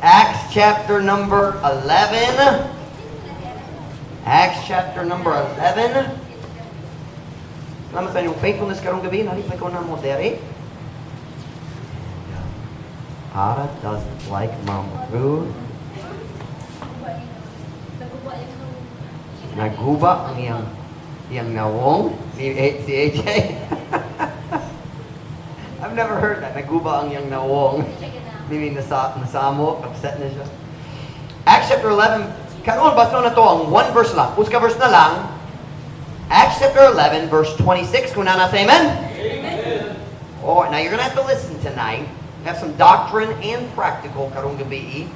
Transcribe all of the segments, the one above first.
Acts chapter number 11. Acts chapter number 11. Salamat sa inyong faithfulness karong gabi. Nalipay ko namo diri. Ara doesn't like Mama Ruth. Naguba ang iyang nawong si AJ. I've never heard that. Naguba ang iyang nawong. Meaning nasamo, upset na siya. Acts chapter 11, karon basta na to ang one verse lang. Usa ka verse na lang. Acts chapter 11, verse 26. Kung naa na, say amen. Amen. Oh, now you're gonna have to listen tonight. Have some doctrine and practical karong gabi.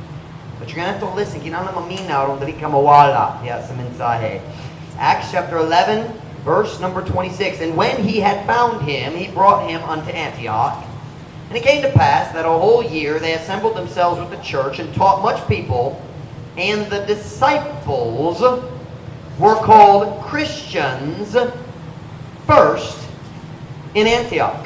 But you're gonna have to listen. Kinahanglan maminaw aron dili ka mawala diha sa mensahe. Acts chapter 11, verse number 26. "And when he had found him, he brought him unto Antioch. And it came to pass that a whole year they assembled themselves with the church and taught much people, and the disciples were called Christians first in Antioch."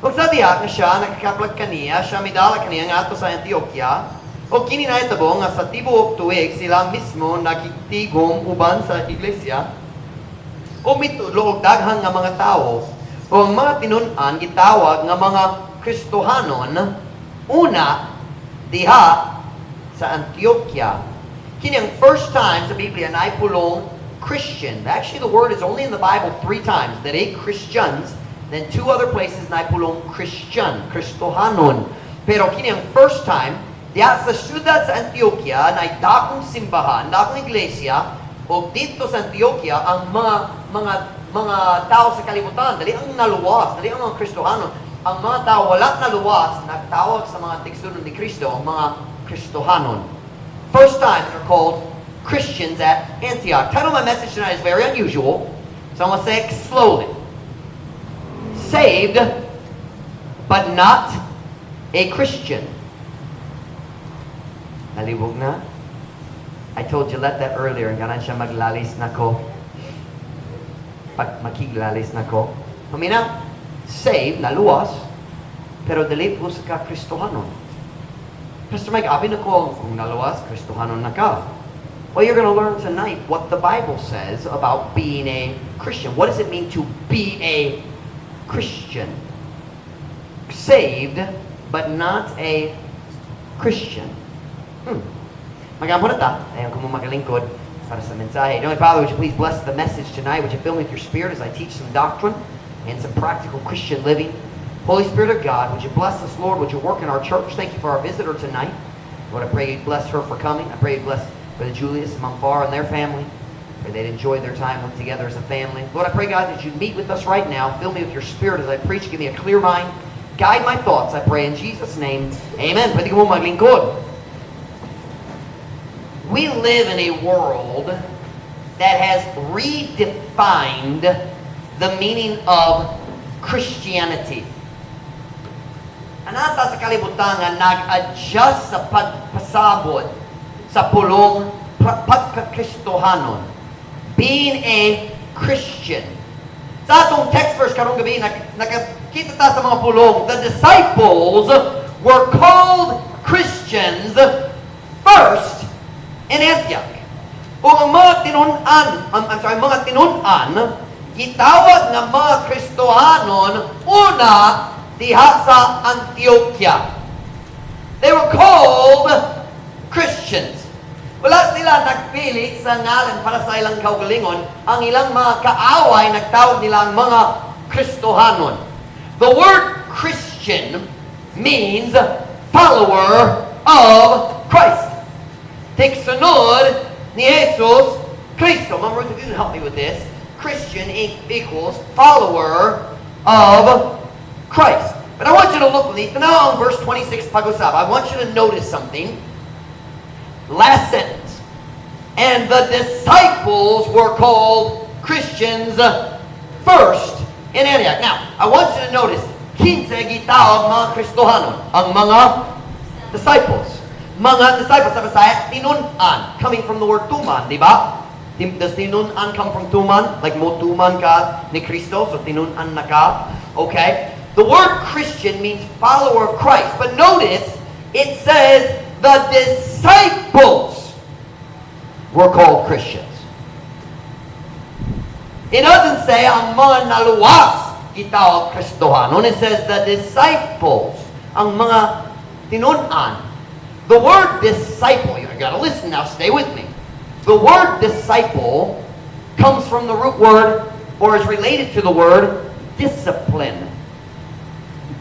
Ug sa diha nga siya nakakaplag kaniya, siya midala kaniya ngadto sa Antioquia. O kini nahitabo nga sa tibuok tuig sila mismo nakigtigom uban sa iglesia o mitudlo og daghan nga mga tawo. O ang mga tinun-an gitawag nga mga Kristohanon una diha sa Antioquia. Kini ang first time sa Biblia na pulong Christian. Actually, the word is only in the Bible three times. That eight Christians, then two other places na pulong Christian, Kristohanon. Pero kini ang first time diha sa syudad sa Antioquia na dakong simbahan, dakong iglesia, o dito sa Antioquia ang mga tao sa kalibutan, dali ang naluwas, dali ang mga Kristohanon. Ang mga tao wala naluwas, nagtawag sa mga tigsunod ni Kristo, ang mga Kristohanon. First time they're called Christians at Antioch. Title of my message tonight is very unusual, so I'm going to say it slowly. Saved, but not a Christian. Nalibog na? I told Gillette that earlier. Ganan siya maglalis nako. Pag makiglalis nako. Pamina, saved, naluwas, pero dili po sa ka Kristohanon. "Pastor Mike, abi na ko, kung naluwas, Kristohanon na ka." Well, you're going to learn tonight what the Bible says about being a Christian. What does it mean to be a Christian? Saved, but not a Christian. Mag-ampo na ta. Ayaw ko mo magalingkod para sa mensahe. Heavenly Father, would you please bless the message tonight? Would you fill me with your Spirit as I teach some doctrine and some practical Christian living? Holy Spirit of God, would you bless us, Lord? Would you work in our church? Thank you for our visitor tonight. Lord, I pray you bless her for coming. I pray you bless Brother Julius and Mom Farr and their family. Pray they'd enjoy their time with together as a family. Lord, I pray, God, that you'd meet with us right now. Fill me with your Spirit as I preach. Give me a clear mind. Guide my thoughts, I pray in Jesus' name. Amen. Pwede ko mo maglingkod. We live in a world that has redefined the meaning of Christianity. Naa ta sa kalibutan nga nag-adjust sa pagpasabot sa pulong pagkakristohanon. Being a Christian. Sa atong text verse karong gabi, nakakita ta sa mga pulong, the disciples were called Christians first in Antioch. O ang mga tinun-an, I'm sorry, mga tinun-an, gitawag nga mga Kristohanon una diha sa Antioquia. They were called Christians. Wala sila nagpili sa ngalan para sa ilang kaugalingon. Ang ilang mga kaaway, nagtawag nila ang mga Kristohanon. The word Christian means follower of Christ. Tigsunod ni Jesus Cristo. Ma'am Ruth, if you can help me with this. Christian equals follower of Christ. But I want you to look with me. Now on verse 26 pag-usab. I want you to notice something. Last sentence. "And the disciples were called Christians first in Antioch." Now, I want you to notice, kinsa gitawag mga Kristohanon? Ang mga disciples. Mga disciples sa Bisaya, tinun-an. Coming from the word tuman, di ba? Does tinun-an come from tuman? Like mo tuman ka ni Kristo, so tinun-an na ka. Okay? The word Christian means follower of Christ. But notice, it says says the disciples were called Christians. It doesn't say ang mga naluwas gitawag Kristohanon. It says the disciples, ang mga tinud-an. The word disciple, you gotta listen now, stay with me. The word disciple comes from the root word or is related to the word discipline.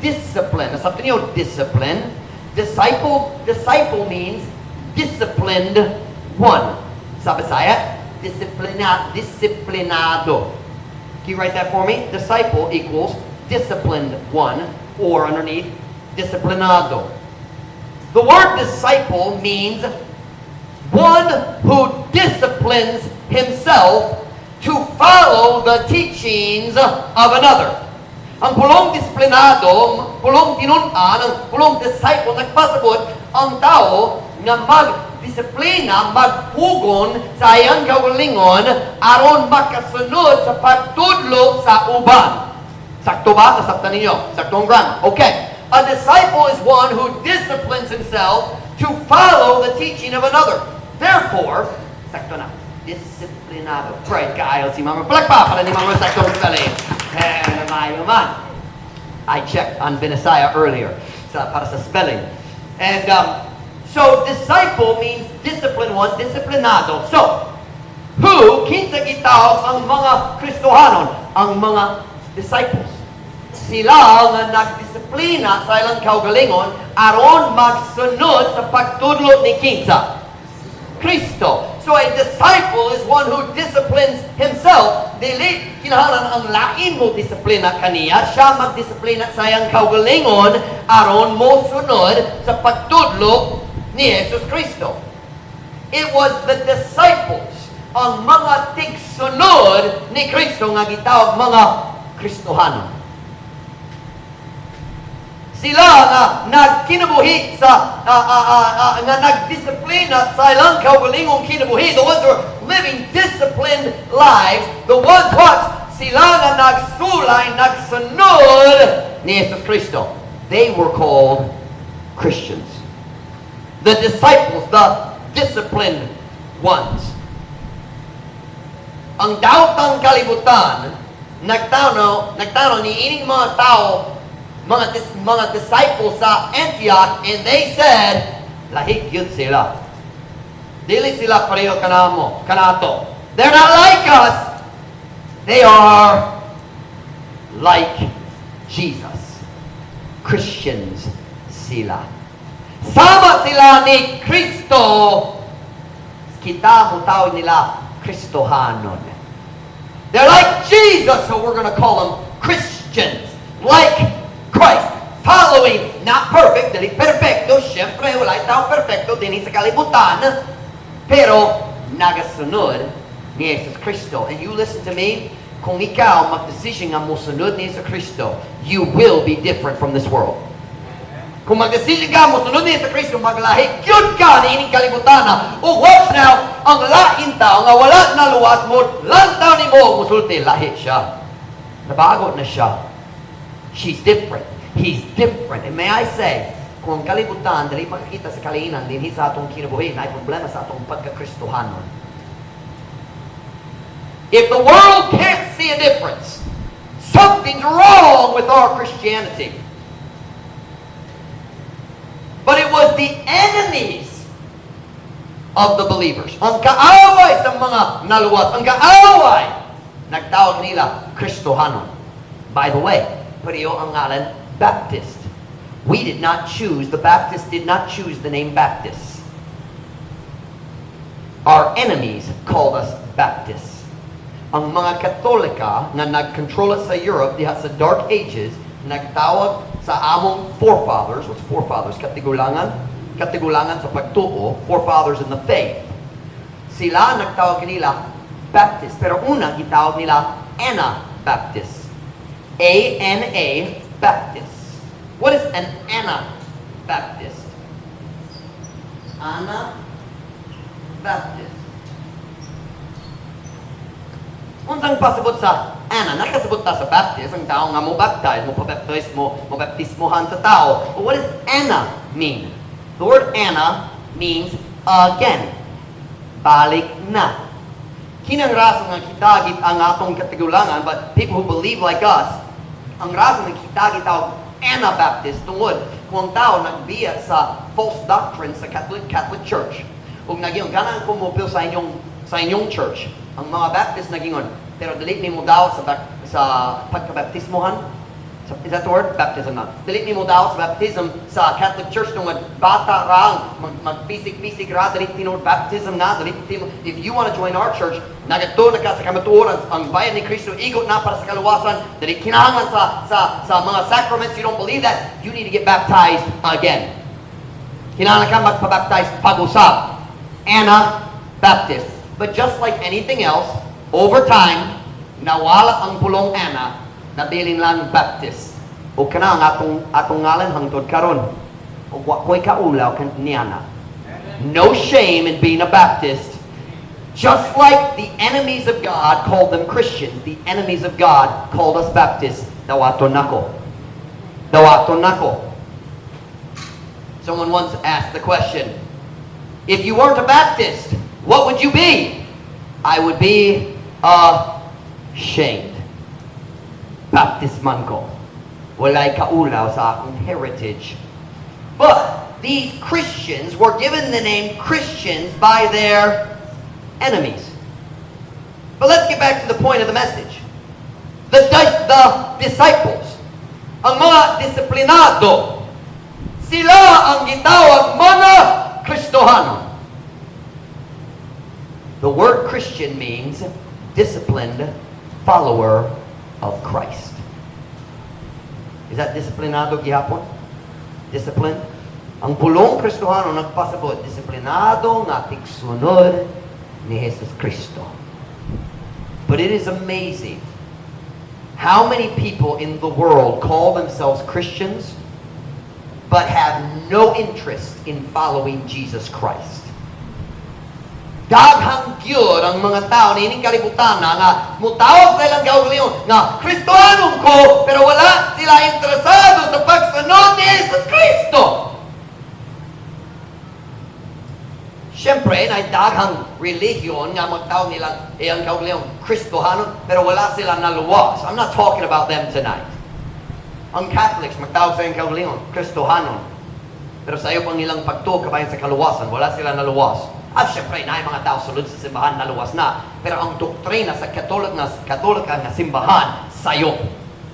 Discipline. Nasabtan niyo, discipline. Disciple, disciple means disciplined one. Sa Bisaya, disciplina, disiplinado. Can you write that for me? Disciple equals disciplined one, or underneath, disiplinado. The word disciple means one who disciplines himself to follow the teachings of another. Ang pulong disiplinado, pulong tinud-an, ang pulong disciple, nagpasabot ang tao nga magdisiplina, magpugon sa iyang kaugalingon aron makasunod sa pagtudlo sa uban. Sakto ba? Nasabtan ninyo? Sakto ang grammar. Okay. A disciple is one who disciplines himself to follow the teaching of another. Therefore, sakto na. Disiplinado. Pray kaayo si Mama. Palakpa para ni Mama saktong spelling. Eh, maayo man. I checked on Binisaya earlier para sa spelling. And so, disciple means disciplined one, disiplinado. So, who, kinsa gitawag ang mga Kristohanon? Ang mga disciples. Sila nga nagdisiplina sa ilang kaugalingon aron magsunod sa pagtudlo ni kinsa? Kristo. So a disciple is one who disciplines himself. Dili kinahanglan ang lain mo disiplina kaniya, siya magdisiplina sa iyang kaugalingon aron mo sunod sa pagtudlo ni Jesus Kristo. It was the disciples, ang mga tigsunod ni Kristo nga gitawag mga Kristohanon. Sila nga nagkinabuhi sa nga nagdisiplina sa ilang kaugalingong kinabuhi, the ones who are living disciplined lives, the ones what? Sila nga nagsulay, nagsunod ni Jesus Kristo. They were called Christians. The disciples, the disciplined ones. Ang daotang kalibutan, nagtano ni ining mga tao, mga disciples sa Antioch, and they said, "Lahi gyud sila. Dili sila pareho kanamo, kanato. They're not like us. They are like Jesus. Christians sila. Sama sila ni Kristo. Kita mo tawag nila Kristohanon. They're like Jesus, so we're going to call them Christians. Like Christ. Following, not perfect, dili perfecto, syempre wala tao perfecto dinhi sa kalibutan, pero nagasunod ni Jesus Kristo. And you listen to me, kung ikaw magdesisyon nga mosunod ni Jesus Kristo, you will be different from this world. Kung magdesisyon ka, mosunod ni Jesus Kristo, maglahi gyud ka ni ining kalibutan. O watch now, ang lain tao nga wala naluwas mo, lantaw nimo, musulti, lahi siya. Nabago na siya. She's different. He's different. And may I say, kung ang kalibutan, dili makakita sa kalainan, dinhi sa atong kinabuhi, naay problema sa atong pagkakristohanon. If the world can't see a difference, something's wrong with our Christianity. But it was the enemies of the believers. Ang kaaway sa mga naluwas, ang kaaway, nagtawag nila Kristohanon. By the way, pareho ang ngalan Baptist. We did not choose, the Baptists did not choose the name Baptists. Our enemies called us Baptists. Ang mga Katolika nga nagkontrola sa Europe diha sa Dark Ages, nagtawag sa among forefathers, what's forefathers? Katigulangan? Katigulangan sa pagtuo, forefathers in the faith. Sila nagtawag nila Baptist, pero una gitawag nila Anabaptist. A-N-A Baptist. What is an Anabaptist? Anabaptist. Unsang pasabot sa Ana? Nakasabot ta sa Baptist, ang tao nga mo baptize, mo pabaptize mo, mo baptismohan sa tao. But what does Ana mean? The word "ana" means again. Balik na. Kinang rason nga kita ang atong katigulangan, but people who believe like us, ang rason nga kita gitawag Anabaptist tungod kung ang tao nagbiya sa false doctrine sa Catholic Church. Ug nagingon, ganahan ko mopil sa inyong church. Ang mga Baptist nagingon, pero dili nimo daw sa pagkabaptismohan. Is that the word? Baptism na. Dili nimo daw sa baptism sa Catholic Church tungod bata ra, magpisik-pisik ra, dili tinuod baptism na, dili tinuod. If you want to join our church, nagatuo na ka sa kamatuoran, ang bayad ni Kristo igo na para sa kaluwasan, dili kinahanglan sa mga sacraments, you don't believe that, you need to get baptized again. Kinahanglan ka magpabaptize pag-usab. Anabaptist. But just like anything else, over time, nawala ang pulong "ana", nabilin lang "Baptist". O kana ang atong ngalan hangtod karon. O wa ko'y kaulaw kan niana. No shame in being a Baptist. Just like the enemies of God called them Christians, the enemies of God called us Baptists. Dawaton nako. Dawaton nako. Someone once asked the question, "If you weren't a Baptist, what would you be?" I would be ashamed. Baptist man ko. Walay kaulaw sa akong heritage. But these Christians were given the name Christians by their enemies. But let's get back to the point of the message. The disciples, ang mga disiplinado, sila ang gitawag mga Kristohano. The word "Christian" means disciplined follower of Christ. Is that disiplinado gihapon? Discipline? Ang pulong Kristohano nagpasabot, disiplinado nga tigsunod ni Jesus Kristo. But it is amazing how many people in the world call themselves Christians but have no interest in following Jesus Christ. Daghang gyud ang mga tao niining kalibutan na nga mutawag sa ilang kaugalingon nga Kristohanon ko, pero wala sila interesado sa pagsunod ni Jesus Kristo. Siyempre, na daghang relihiyon nga magtawag nilang iyang kaugalingon Kristohanon, pero wala sila naluwas. I'm not talking about them tonight. Ang Catholics magtawag sa iyang kaugalingon Kristohanon. Pero sayop ang ilang pagtuo kabahin sa kaluwasan, wala sila naluwas. At syempre, na mga tao sulod sa simbahan, naluwas na. Pero ang doktrina sa Katolika nga simbahan, sayop.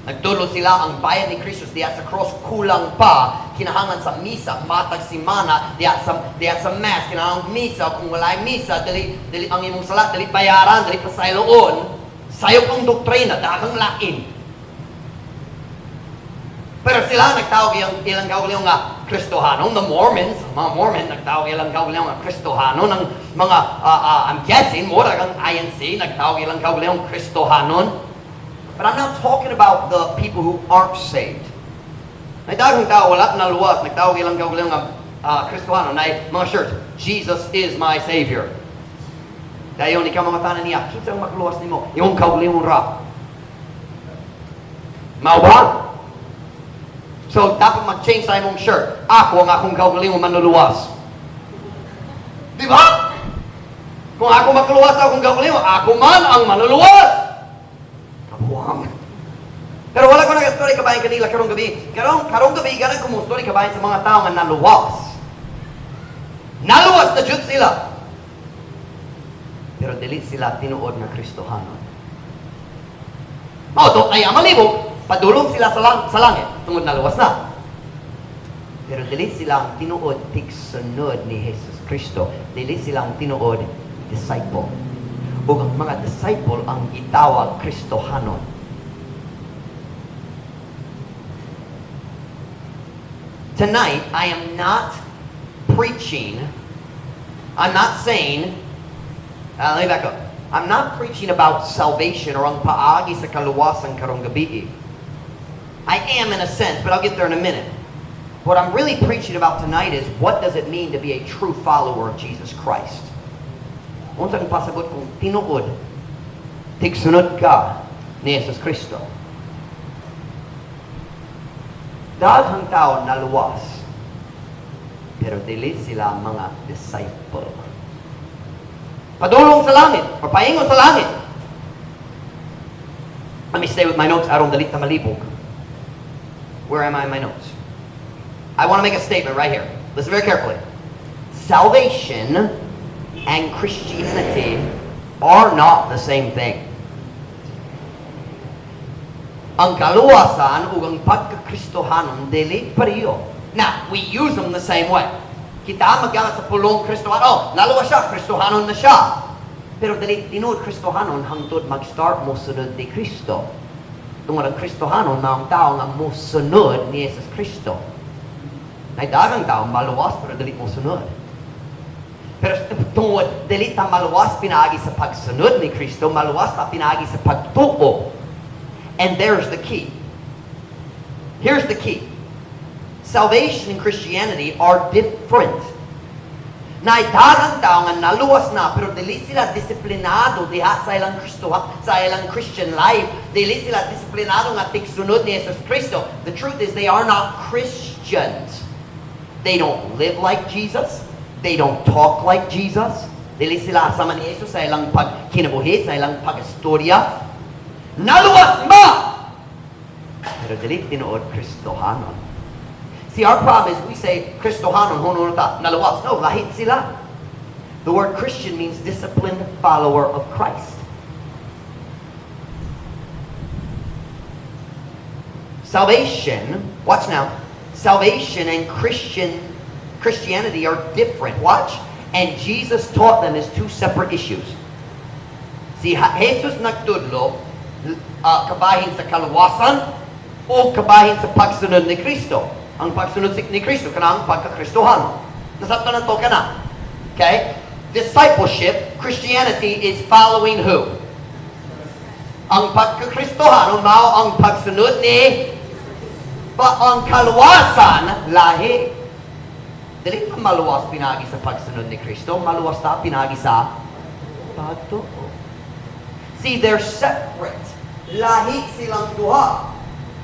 Nagtulo sila ang bayad ni Kristo diya sa cross kulang pa, kinahanglan sa misa matag simana diya sa mass, kinahanglan misa. Kung walay misa, dili dili ang imong sala dili bayaran, dili pasayloon. Sayop ang doktrina, daghang lain. Pero sila nagtawag yung ilang kaugalingon nga Kristohano. The Mormons, mga Mormon, nagtawag ilang kaugalingon nga Kristohano. Ng mga, I'm guessing, murag ang INC, nagtawag ilang kaugalingon Kristohanon. But I'm not talking about the people who aren't saved. May daghang tao, wala na luwas, nagtawag ilang kaugalingon nga Kristohano, na mga shirts, "Jesus is my Savior." Dayon, ikaw mangutana niya, "Kinsa ang makaluwas nimo?" "Imong kaugalingon ra." Mao ba? So, dapat mag-change sa imong shirt. "Ako ang akong kaugalingon manluluwas." Di ba? Kung ako makaluwas sa akong kaugalingon, ako man ang manluluwas. Kabuang. Pero wala ko nag-story kabahin kanila karong gabi. Karong gabi, ganahan ko mo story kabahin sa mga tao nga naluwas. Naluwas na jud sila. Pero dili sila tinuod nga Kristohanon. Mao to ay malibog, padulong sila sa langit tungod naluwas na. Pero dili sila ang tinuod tigsunod ni Jesus Kristo. Dili sila ang tinuod disciple. Ug ang mga disciple ang gitawag Kristohanon. Tonight, I am not preaching, I'm not saying, let me back up. I'm not preaching about salvation or ang paagi sa kaluwasan karong gabi. I am in a sense, but I'll get there in a minute. What I'm really preaching about tonight is what does it mean to be a true follower of Jesus Christ? Unsa ang pasabot kung tinuod tigsunod ka ni Jesus Kristo? Daghang tao naluwas, pero Pero dili sila mga disciple. Padulong sa langit or paingon sa langit. Let me stay with my notes aron dili ta malibog. Where am I in my notes? I want to make a statement right here. Listen very carefully. Salvation and Christianity are not the same thing. Ang kaluwasan ug ang pagkakristohanon dili pareho. Now, we use them the same way. Kita maggamit sa pulong Kristohanon. Oh, naluwas siya, Kristohanon na siya. Pero dili tinuod Kristohanon hangtod mag-start mo sunod ni Kristo. Tungod ang Kristohanon mao ang tao nga mosunod ni Jesus Kristo. Nay daghang tao maluwas pero dili mo sunod. Pero tungod dili ta maluwas pinaagi sa pagsunod ni Kristo, maluwas ta pinaagi sa pagtuo. And there's the key. Here's the key. Salvation and Christianity are different. Naay daghang tao nga naluwas na pero dili sila disiplinado diha sa ilang Kristo, sa ilang Christian life. Dili sila disiplinado nga tigsunod ni Jesus Kristo. The truth is they are not Christians. They don't live like Jesus. They don't talk like Jesus. Dili sila sama ni Jesus sa ilang pagkinabuhi, sa ilang pag-istorya. Naluwas ba? Pero dili tinuod Kristohanon. See, our problem is we say Kristohanon, huno ta, naluwas. No, lahi sila. The word Christian means disciplined follower of Christ. Salvation, watch now, salvation and Christianity are different. Watch. And Jesus taught them as two separate issues. Si Jesus nagtudlo kabahin sa kaluwasan o kabahin sa pagsunod ni Kristo. Ang pagsunod ni Kristo, kanang pagkakristohan. Nasabtan nato kana. Okay? Discipleship, Christianity is following who? Ang pagkakristohan, mao ang pagsunod ni ba ang kaluwasan, lahi. Dili ka maluwas pinaagi sa pagsunod ni Kristo, maluwas ta pinaagi sa pagtuo. See, they're separate. Lahi silang duha.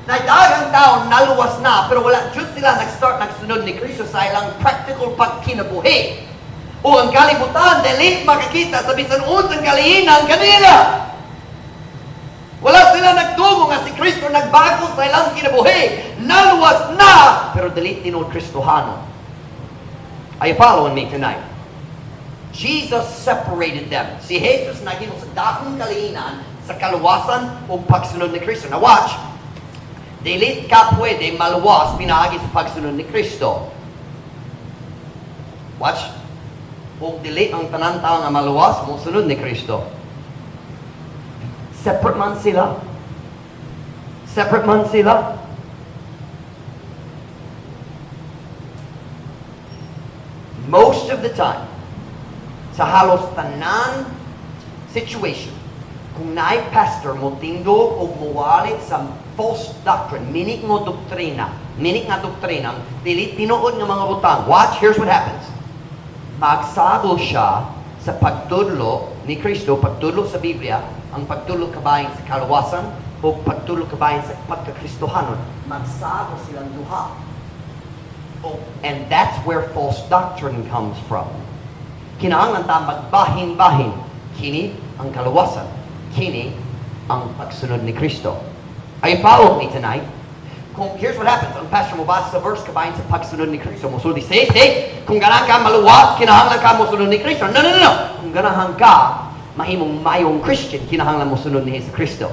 Na daghang tao naluwas na, pero wala jud sila nag-start nagsunod ni Kristo sa ilang practical pagkinabuhi. O ang kalibutan, dili makakita sa bisan unsang kalihinan kanila. Wala sila nagtuo nga si Kristo nagbago sa ilang kinabuhi. Naluwas na, pero dili tinuod Kristohanon. Are you following me tonight? Jesus separated them. Si Jesus naghimo sa dakong kalihinan sa kaluwasan o pagsunod ni Kristo. Now watch. Dili ka pwede maluwas pinaagi sa pagsunod ni Kristo. Watch. Ug dili ang tanan tao nga maluwas mo sunod ni Kristo. Separate man sila. Separate man sila. Most of the time, sa halos tanan situation, kung naay pastor mo tindog o muwalit sa false doctrine, mini nga doktrina, dili tinuod nga mga butang. Watch, here's what happens. Magsagol siya sa pagtudlo ni Kristo, pagtudlo sa Biblia, ang pagtudlo kabahin sa kaluwasan o pagtudlo kabahin sa pagkakristohanon. Magsagol silang duha. Oh, and that's where false doctrine comes from. Kinahanglan ta magbahin-bahin. Kini ang kaluwasan. Kini ang pagsunod ni Kristo. Are you following me tonight? Kung, here's what happens. Ang pastor mo basa sa verse kabahin sa pagsunod ni Kristo. Musulti, see, see, kung ganahan ka maluwas, kinahanglan ka mosunod ni Kristo. No, no, no, no. Kung ganahan ka mahimong mayong Christian, kinahanglan mo sunod ni Jesus Kristo.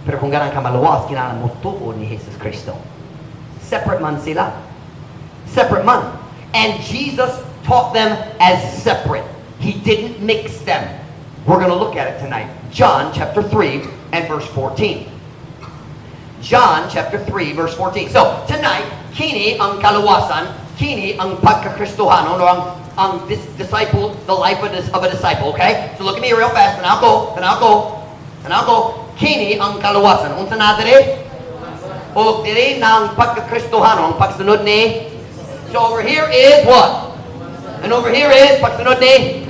Pero kung ganahan ka maluwas, kinahanglan mo tuo ni Jesus Kristo. Separate man sila. Separate man. And Jesus taught them as separate. He didn't mix them. We're going to look at it tonight. John chapter 3 and verse 14. John chapter 3 verse 14. So, tonight, kini ang kaluwasan, kini ang pagkakristohanon, or ang disciple, the life of a disciple, okay? So look at me real fast, and I'll go, and I'll go, and I'll go. Kini ang kaluwasan. Unsa na dire? O diri na ang pagkakristohanon, ang pagsunod ni. So over here is what? And over here is pagsunod ni.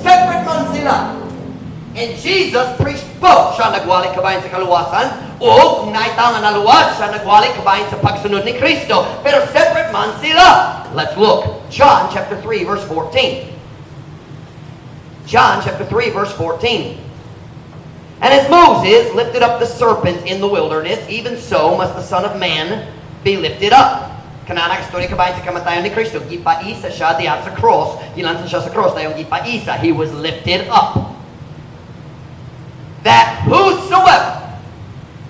Separate man sila. And Jesus preached both. Siya nagwali kabahin sa kaluwasan O kung naay tao nga naluwas, siya nagwali kabahin sa pagsunod ni Kristo. Pero separate man sila. Let's look. John chapter 3 verse 14. John chapter 3 verse 14. "And as Moses lifted up the serpent in the wilderness, even so must the Son of Man be lifted up." Kana istorya kabahin sa kamatayon ni Kristo. Gipaisa siya diya sa cross. Gilansa siya sa cross. Dayon gipaisa. He was lifted up. "That whosoever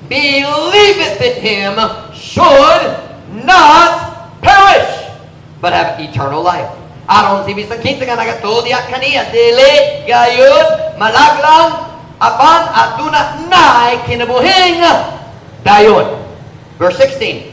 believeth in him should not perish, but have eternal life." Aron si bisan kinsa nga nagatuo diha kaniya, dili gayud malaglang, apan aduna nay kinabuhing dayon. Verse 16.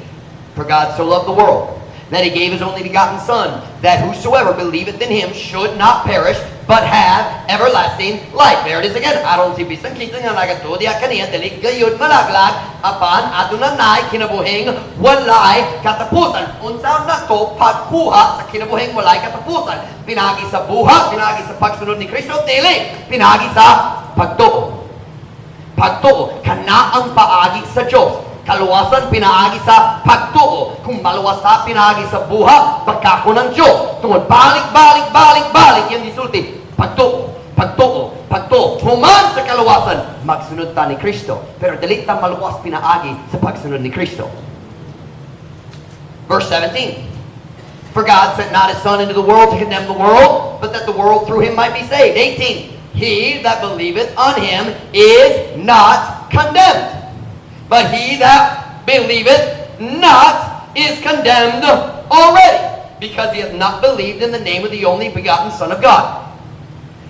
"For God so loved the world that he gave his only begotten Son, that whosoever believeth in him should not perish, but have everlasting life." There it is again. Aron si bisan kinsa nga nagatuo diha kaniya, dili gayud malaglag, apan aduna nay kinabuhing walay katapusan. Unsa nato pagkuha sa kinabuhing walay katapusan? Pinaagi sa buhat, pinaagi sa pagsunod ni Kristo? Dili. Pinaagi sa pagtuo. Pagtuo, kana ang paagi sa Diyos. Kaluwasan pinaagi sa pagtuo. Kung maluwas ta pinaagi sa buhat, bakako ng Diyos. Tungod balik, balik, balik, balik yung gisulti. Pagtuo, pagtuo, pagtuo. Human sa kaluwasan, magsunod ta ni Kristo. Pero dili ta maluwas pinaagi sa pagsunod ni Kristo. Verse 17. "For God sent not His Son into the world to condemn the world, but that the world through Him might be saved." 18. "He that believeth on Him is not condemned. But he that believeth not is condemned already, because he hath not believed in the name of the only begotten Son of God."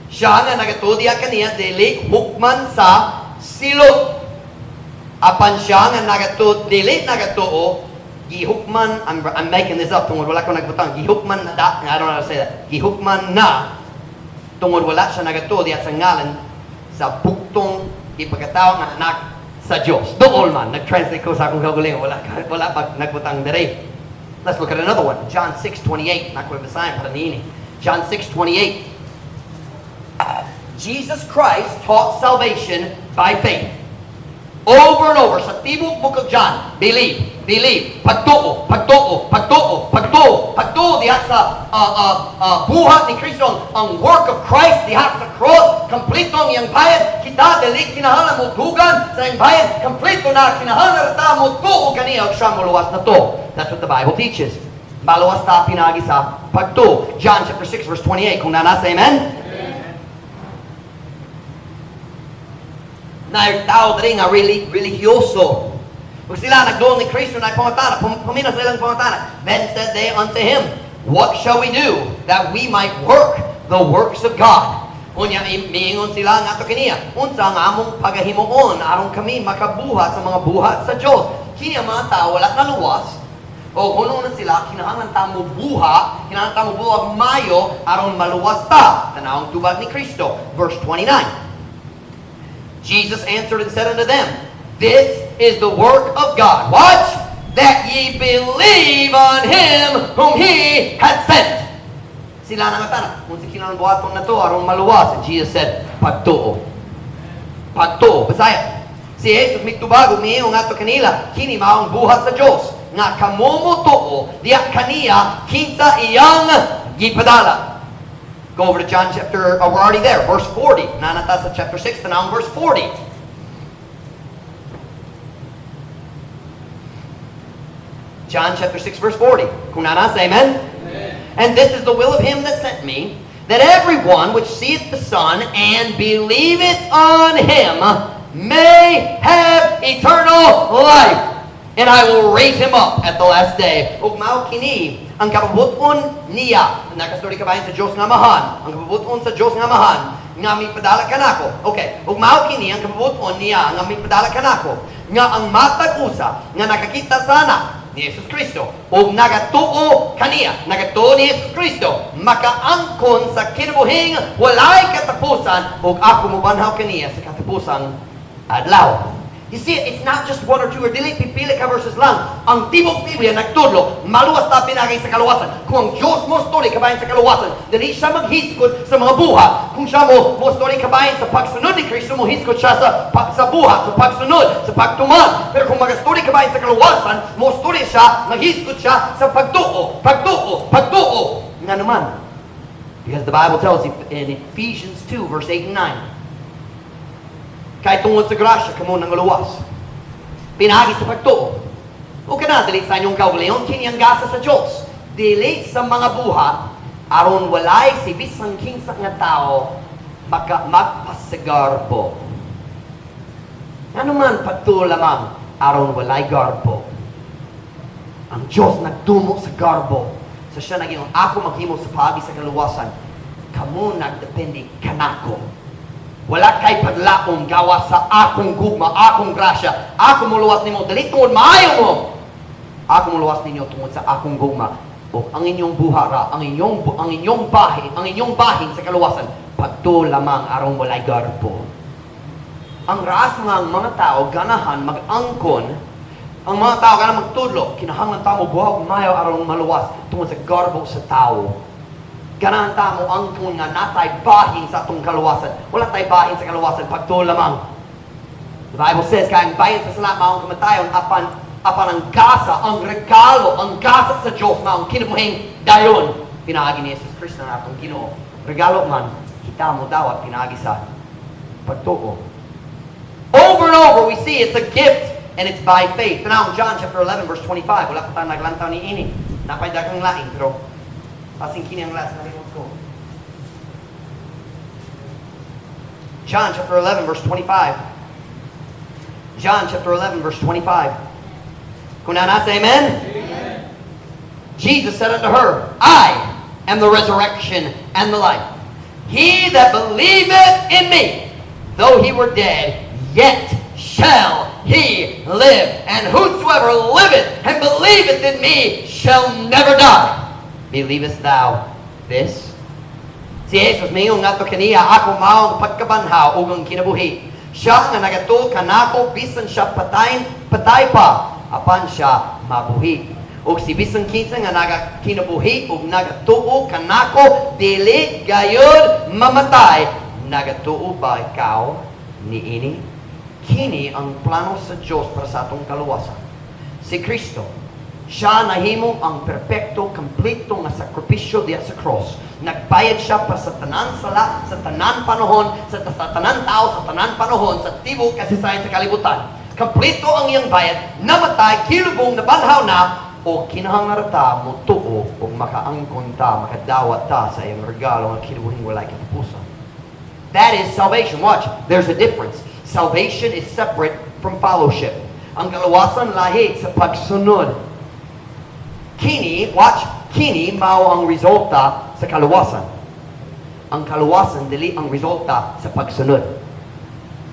Siya nga nagatuo diha kaniya dili hukman sa silot. Apan siya nga nagatuo dili nagatuo gihukman. I'm making this up tungod wala ko nagbutang. Gihukman na da, I don't know how to say that. Gihukman na tungod wala siya nagatuo diha sa ngalan sa buktong ipagkatao nga anak sa Diyos. Dool man, nag-translate ko sa akong kaugalingon, wala pa nagbutang dire. Let's look at another one. John 6:28. Not ko basahin para niini. John 6:28. Jesus Christ taught salvation by faith. Over and over sa tibok Book of John, believe, believe, pagtuo, pagtuo, pagtuo, pagtuo, pagtuo diha sa buhat ni Kristo, ang work of Christ diha sa cross, kompleto ang iyang bayad. Kita dili kinahanglan mo dugan sa iyang bayad, kompleto na. Kinahanglan ta mo tuo kaniya ug siya moluwas nato. That's what the Bible teaches. Maluwas ta pinaagi sa pagtuo. John chapter 6 verse 28. Kung naa na, say amen. Na tao diri nga really religyoso. Ug sila nagduol ni Kristo na pangutana, pamina sa ilang pangutana. "Then said they unto him, What shall we do that we might work the works of God?" Unya miingon sila ngadto kaniya, "Unsa ang among pagahimuon aron kami makabuhat sa mga buhat sa Dios?" Kini ang mga tao wala naluwas. O kuno na sila, kinahanglan ta mo buha, kinahanglan ta mo buha mayo aron maluwas ta. Tanawang tubag ni Kristo, verse 29. "Jesus answered and said unto them, This is the work of God." Watch! "That ye believe on him whom he hath sent." Sila nangutana, "Unsa kinahanglan buhaton nato aron maluwas?" And Jesus said, "Pagtuo. Pagtuo." Bisaya. Si Jesus mitubag ug miingon ngadto kanila, "Kini mao ang buhat sa Dios, nga kamo motuo diha kaniya kinsa iyang gipadala." Go over to John chapter, oh, we're already there, verse 40. Naa na ta sa chapter 6, now verse 40. John chapter 6, verse 40. Kung naa na, say amen. Amen. "And this is the will of him that sent me, that everyone which seeth the Son and believeth on him may have eternal life. And I will raise him up at the last day." Ug mao kini ang kabubut-on niya. Nakastorya kabahin sa Dios nga Amahan. Ang kabubut-on sa Dios nga Amahan nga mipadala kanako. Okay, ug mao kini ang kabubut-on niya nga mipadala kanako, nga ang matag usa nga nakakita sa Anak ni Jesus Kristo ug nagatuo kaniya, nagatuo ni Jesus Kristo, makaangkon sa kinabuhing walay katapusan, ug ako mobanhaw kaniya sa katapusang adlaw. You see, it's not just one or two or dili pipili ka verses lang. Ang tibok Biblia nagtudlo, maluwas ta pinaagi sa kaluwasan. Kung ang Diyos mo story kabahin sa kaluwasan, dili siya maghisgot sa mga buhat. Kung siya mo story kabahin sa pagsunod ni Kristo, mo hisgot siya sa buhat, sa pagsunod, sa pagtuman. Pero kung mag-story kabahin sa kaluwasan, mo story siya, maghisgot siya sa pagtuo, pagtuo, pagtuo. Nga naman. Because the Bible tells you in Ephesians 2, verse 8 and 9, kay tungod sa grasya, kamo nangluwas pinaagi sa pagtuo. O kana, dili sa inyong kaugalingon, kini ang gasa sa Diyos. Dili sa mga buhat, aron walay si bisang kinsa nga tao maka magpasagarbo. Ano man pagtuo lamang, aron walay garbo. Ang Diyos nagdumo sa garbo. So siya naging, ako maghimo sa paagi sa kaluwasan. Kamo nagdepende kanako. Wala kay paglaom gawa sa akong gugma, akong grasya. Ako muluwas nimo dili tungod maayo mo. Ako muluwas ninyo tungod sa akong gugma. O ang inyong buhara, ang inyong bahin, ang inyong bahin sa kaluwasan, pagtuo lamang aron walay garbo. Ang raas nga ang mga tao ganahan mag-angkon, ang mga tao ganahan magtudlo, kinahanglan ta mo buhat mayo aron maluwas tungod sa garbo sa tao. Ganahan ta mo angkon nga natay bahin sa atong kaluwasan. Wala tay bahin sa kaluwasan, pagtuo lamang. The Bible says, kay ang bahin sa sala maong kamatayon, apan ang gasa, ang regalo, ang gasa sa Diyos maong kinabuhing dayon pinaagi ni Jesus Cristo na atong Ginoo. Regalo man, kita mo dawat pinaagi sa pagtuo. Over and over, we see it's a gift and it's by faith. Now, John chapter 11, verse 25. Wala pa tayo naglantaw ni ini. Napay daghang laing, pero pasing kini ang last nalimot ko. John chapter 11, verse 25. John chapter 11, verse 25. Kung naa, say amen? Amen. Jesus said unto her, "I am the resurrection and the life. He that believeth in me, though he were dead, yet shall he live. And whosoever liveth and believeth in me shall never die. Believest thou this?" Si Jesus mingon ngadto kaniya, "Ako mao ang pagkabanhaw ug ang kinabuhi. Siya nga nagatuo kanako, bisan siya patay, patay pa, apan siya mabuhi. Ug si bisan kinsa nga nagakinabuhi ug nagatuo kanako, dili gayud mamatay. Nagatuo ba ikaw niini?" Kini ang plano sa Dios para sa atong kaluwasan. Si Kristo, siya nahimo ang perpekto, kompleto nga sakripisyo diya sa cross. Nagbayad siya para sa tanan sala, sa tanan panahon, sa tanan tao, sa tanan panahon, sa tibok kasaysayan sa kalibutan. Kompleto ang iyang bayad, namatay, kilubong, nabanhaw na, o kinahanglan ta motuo ug makaangkon ta, makadawat ta sa iyang regalo nga kinabuhing walay katapusan. That is salvation. Watch, there's a difference. Salvation is separate from fellowship. Ang kaluwasan lahi sa pagsunod. Kini, watch, kini mao ang resulta sa kaluwasan. Ang kaluwasan dili ang resulta sa pagsunod.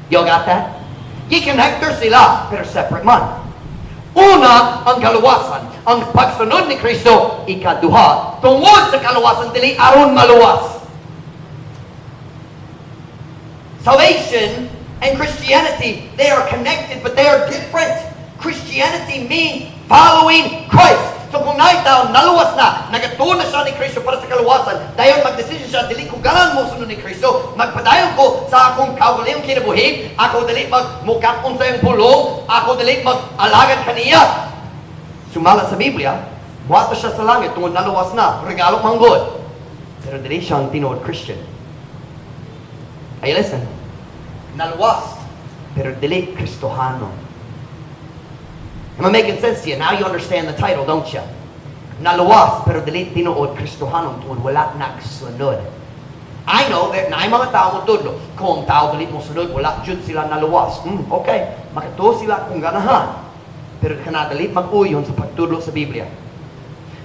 You got that? Gi-connector sila, pero separate man. Una, ang kaluwasan. Ang pagsunod ni Kristo, ikaduha. Tungod sa kaluwasan, dili aron maluwas. Salvation and Christianity, they are connected, but they are different. Christianity means following Christ. So kung naay tao, naluwas na, nagatuo na siya ni Kristo para sa kaluwasan, dayon magdesisyon siya, dili ko ganahan mo sunod ni Kristo, magpadayon ko sa akong kaugalingong kinabuhi, ako dili magmukat-on sa iyang pulong, ako dili mag-alagad kaniya. Sumala sa Biblia, muadto siya sa langit tungod naluwas na, regalo man gud. Pero dili siya ang tinuod Christian. Ay, listen. Naluwas, pero dili Kristohano. Am I making sense to you? Now you understand the title, don't you? Naluwas, pero dili tinuod Kristohanon tungod wala nagsunod. I know that naay mga tao mo tudlo. Kung ang tao dili mo sunod, wala jud sila naluwas. Okay. Makatuo sila kung ganahan. Pero kanadali mag-uyon sa pagtudlo sa Biblia.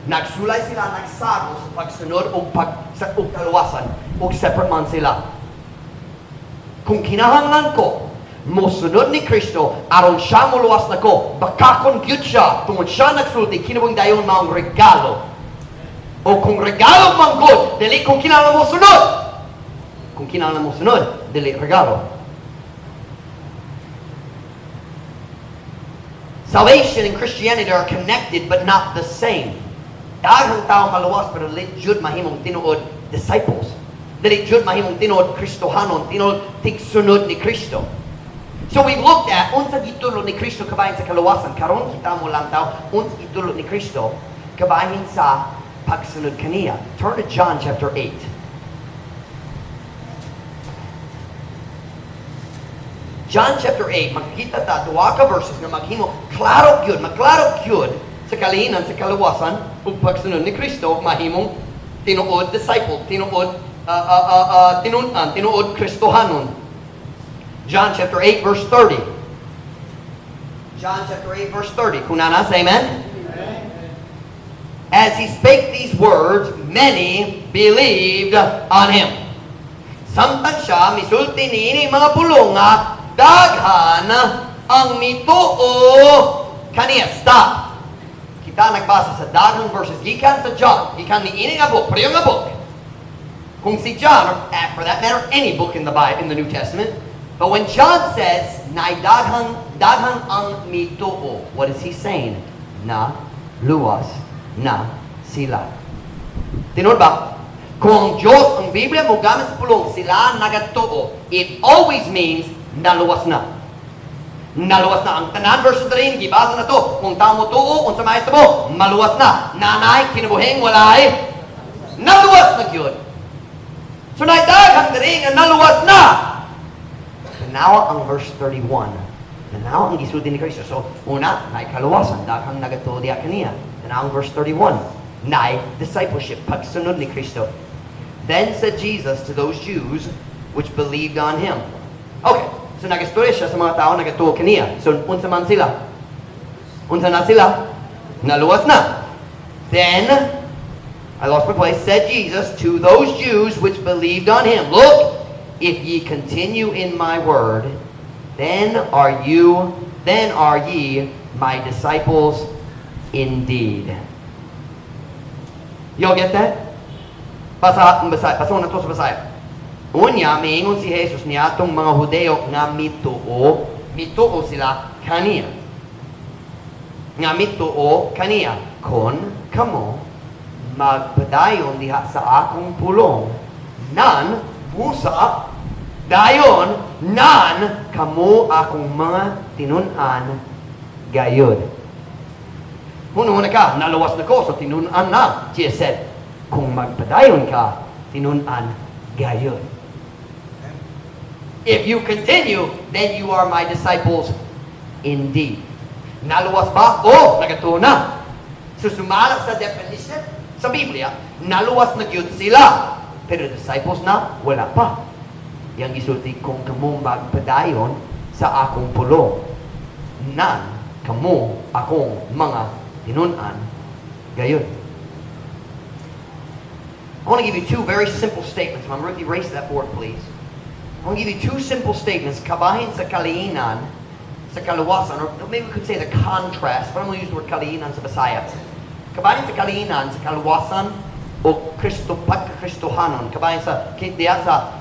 Nagsulay sila, nagsago sa pagsunod o pag sa og kaluwasan ug separate man sila. Kung kinahanglan ko mosunod ni Kristo aron siya moluwas nako, bakakon gyud siya tungod siya nagsulti kinabuhing dayon maong regalo. O kung regalo man gud, dili kung kinahanglan mo sunod. Kung kinahanglan mo sunod, dili regalo. Salvation and Christianity are connected but not the same. Daghang tao maluwas pero dili jud mahimong tinuod disciples. Dili jud mahimong tinuod Kristohanon, tinuod tigsunod ni Kristo. So we've looked at unsa gitudlo ni Kristo kabahin sa kaluwasan. Karon kita mo lantaw unsa gitudlo ni Kristo kabahin sa pagsunod kaniya. Turn to John chapter 8. John chapter 8, makikita ta duha ka verses nga maghimo klaro gyud, maklaro gyud sa kalihinan sa kaluwasan ug pagsunod ni Kristo mahimong tinuod disciple, tinuod tinun-an, tinuod Kristohanon. John chapter 8 verse 30. John chapter 8 verse 30. Kung naa na, say amen. As he spake these words, many believed on him. Samtang siya misulti niini mga pulong nga daghan ang mituo kaniya. Stop. Kita nagbasa sa daghang verses gikan sa John, gikan niini nga book, pareho nga book. Kung si John, or for that matter, any book in the Bible, in the New Testament, but when John says, "Nay daghang daghan ang mituo," what is he saying? Na luwas na sila. Tinuod ba? Kung ang Diyos, ang Biblia mo gamit sa pulong, sila nagatuo, it always means naluwas na. Naluwas na. Ang tanan verses rin, gibasa na to. Kung tao mo tuo, unsa mahitabo, maluwas na. Nanay, kinabuhing walay, naluwas na gyud. So naidaghan diri nga naluwas na. Tanawa ang verse 31. Tanawa ang gisulti ni Kristo. So, una, naay kaluwasan, daghang nagatuo diha kaniya. Tanawa ang verse 31. Naay discipleship, pagsunod ni Kristo. Then said Jesus to those Jews which believed on him. Okay, so nagistorya siya sa mga tao nagatuo kaniya. So, unsa man sila? Unsa na sila? Naluwas na. Then, I lost my place, said Jesus to those Jews which believed on him, "Look, if ye continue in my word, then are ye my disciples indeed." Y'all get that? Basa, basa, basa na to sa Bisaya. Unya, miingon si Jesus niadtong mga Hudeo nga mituo, mituo sila kaniya. Nga mituo kaniya, "Kon kamo magpadayon diha sa akong pulong, nan busa dayon nan kamo akong mga tinun-an gayud." Huna-huna ka, naluwas na ko, so tinun-an na. Jesus said, kung magpadayon ka, tinun-an gayud. If you continue, then you are my disciples indeed. Naluwas ba? Oh, nagatuo na. So sumala sa definition sa Biblia, naluwas na gyud sila. Pero disciples na, wala pa. Yang gisulti, kung kamo magpadayon sa akong pulong, nan kamo akong mga tinun-an gayud. I want to give you two very simple statements. Ma'am Ruth, erase that board, please. I want to give you two simple statements. Kabahin sa kaliinan, sa kaluwasan, or maybe we could say the contrast, but I'm going to use the word kaliinan sa Bisaya. Kabahin sa kaliinan, sa kaluwasan, o Kristo, pagka-Kristohanon. Kabahin sa, diya sa,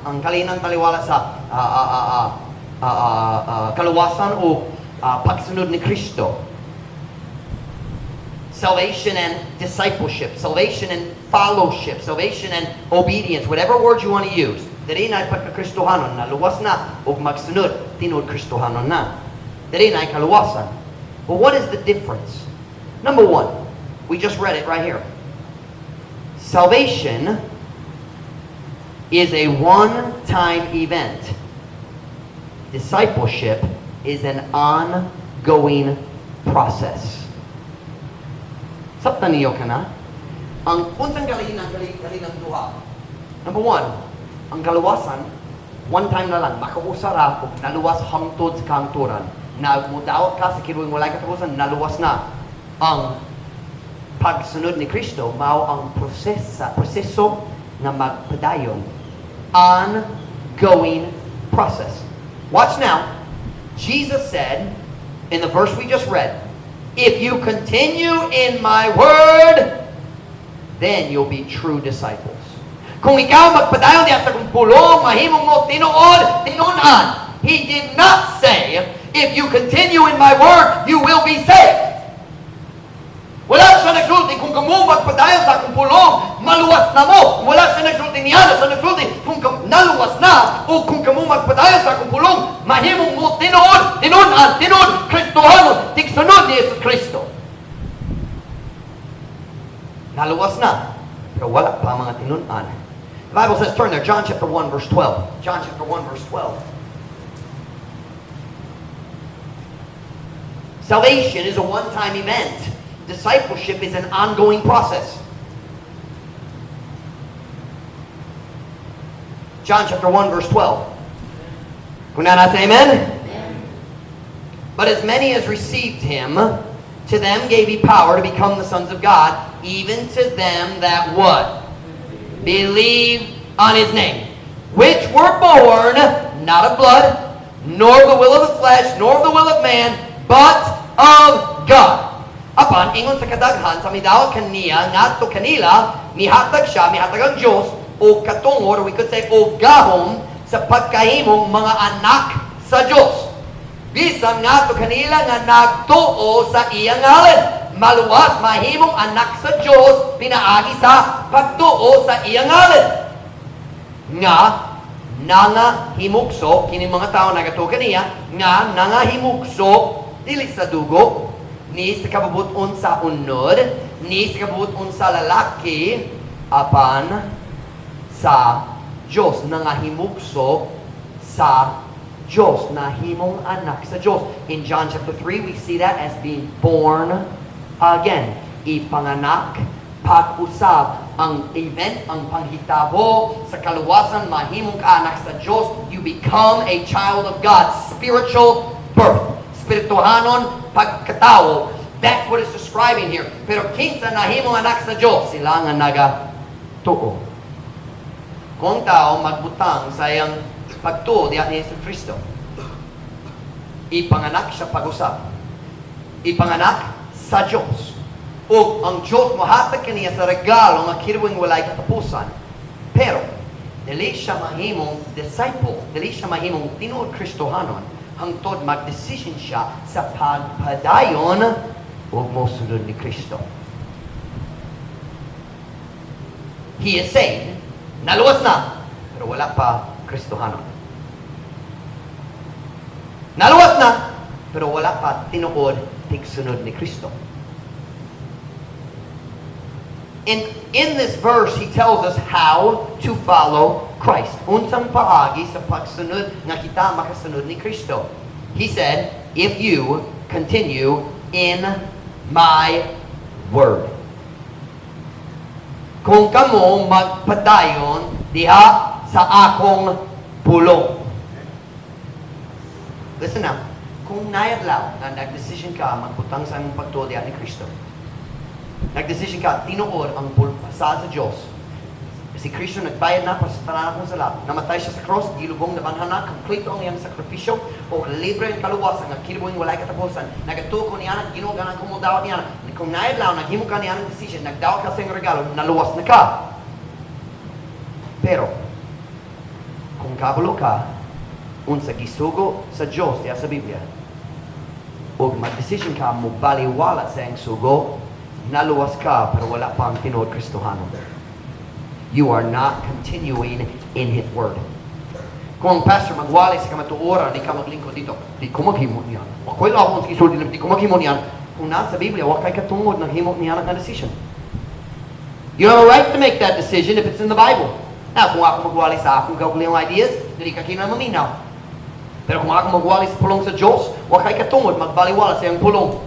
ang kaliinan taliwala sa kaluwasan o pagsunod ni Kristo. Salvation and discipleship, salvation and fellowship, salvation and obedience, whatever word you want to use. Diri na pagka-Kristohanon, naluwas na, ug magsunod, tinuod Kristohanon na. Diri na kaluwasan. But what is the difference? Number one, we just read it right here. Salvation is a one-time event. Discipleship is an ongoing process. Sabtan niyo kana? Ang unsang kalihinan kalinang duha. Number one, ang kaluwasan, one time na lang, makausa ra, ug naluwas hangtod sa kahangturan. Na mudawat ka sa kinabuhing walay katapusan, naluwas na. Ang pagsunod ni Kristo, mao ang proseso nga magpadayon. Ongoing process. Watch now. Jesus said, in the verse we just read, "If you continue in my word, then you'll be true disciples." Kung ikaw magpadayon diha sa akong pulong, mahimong mo tinuod, tinun-an. He did not say, "If you continue in my word, you will be saved." Wala siya nagsulti, "Kung kamo magpadayon sa akong pulong, maluwas na mo." Wala siya nagsulti niya, siya nagsulti, kung naluwas na, o kung kamo magpadayon sa akong pulong, mahimong mo tinuod, tinud-an, tinuod, Kristohanon, tigsunod ni Jesus Kristo. Naluwas na, pero wala pa mga tinun-an. The Bible says, turn there, John chapter 1, verse 12. John chapter 1, verse 12. Salvation is a one-time event. Discipleship is an ongoing process. John chapter 1, verse 12. Kung naa say amen? Amen. "But as many as received him, to them gave he power to become the sons of God, even to them that" what? "Believe on his name. Which were born not of blood, nor of the will of the flesh, nor of the will of man, but of God." Apan, ingon sa kadaghan sa midawat kaniya, ngadto kanila, mihatag siya, mihatag ang Diyos, o katungod, or we could say, o gahom, sa pagkahimong mga anak sa Diyos. Bisan ngadto kanila nga nagtuo sa iyang ngalan. Maluwas, mahimong anak sa Diyos, pinaagi sa pagtuo sa iyang ngalan. Nga, nangahimugso, kini mga tao nagatuo kaniya, nga nangahimugso, dili sa dugo, ni sa kabubuton sa unod, ni sa kabubuton sa lalaki, apan sa Diyos. Nangahimugso sa Diyos, nahimong anak sa Diyos. In John chapter 3, we see that as being born again. Ipanganak, pag-usab, ang event, ang panghitabo sa kaluwasan, mahimong ka anak sa Diyos, you become a child of God. Spiritual birth. Spirituhanon pagkatao. That's what it's describing here. Pero kinsa nahimong anak sa Diyos? Sila nga nagatuo. Kung tao magbutang sa iyang pagtuo diha ni Jesu Kristo, ipanganak siya pag-usab. Ipanganak sa Diyos. O ang Diyos mohatag kaniya sa regalo nga kinabuhing walay katapusan. Pero dili siya mahimong disciple, dili siya mahimong tinuod Kristohanon hangtod mag-decision siya sa pagpadayon ug mosunod ni Kristo. He is saved, naluwas na, pero wala pa Kristohanon. Naluwas na, pero wala pa tinuod tigsunod ni Kristo. In this verse, he tells us how to follow Christ. Unsang paagi sa pagsunod nga kita makasunod ni Kristo. He said, "If you continue in my word." Kung kamo magpadayon diha sa akong pulong. Listen now. Kung naay adlaw na nag-decision ka magbutang sa imong pagtuo diha ni Kristo, nag-decision ka, tinuod ang saad sa Diyos. Si Kristo nagbayad na para sa tanan akong sala. Namatay siya sa cross, gilubong, nabanhan na, kompleto ang iyang sakripisyo, o libre ang kaluwasan, nga kinabuhing walay katapusan. Nagatuo ko niya, Ginoo, ganahan ko modawat niya. Kung naay adlaw, naghimo ka niya ng decision, nagdawat ka sa iyang regalo, naluwas na ka. Pero kung kabalo ka unsa gisugo sa Diyos diha sa Biblia, ug mag-decision ka mo baliwala sa iyang sugo, naluwas ka pero wala pa ang tinuod Kristohanon. You are not continuing in His word. Kung ang pastor magwali sa kamatuoran, di ka maglingkod dito, di ko maghimo niyan. Ako'y labon sa gisulti, di ko maghimo niyan. Kung nasa Biblia, wa kay katungod naghimo niya ng decision. You have a right to make that decision if it's in the Bible. Now, kung ako magwali sa akong kaugalingong ideas, dili ka kinahanglan maminaw. Pero kung ako magwali sa pulong sa Diyos, wa kay katungod magbaliwala sa iyang pulong.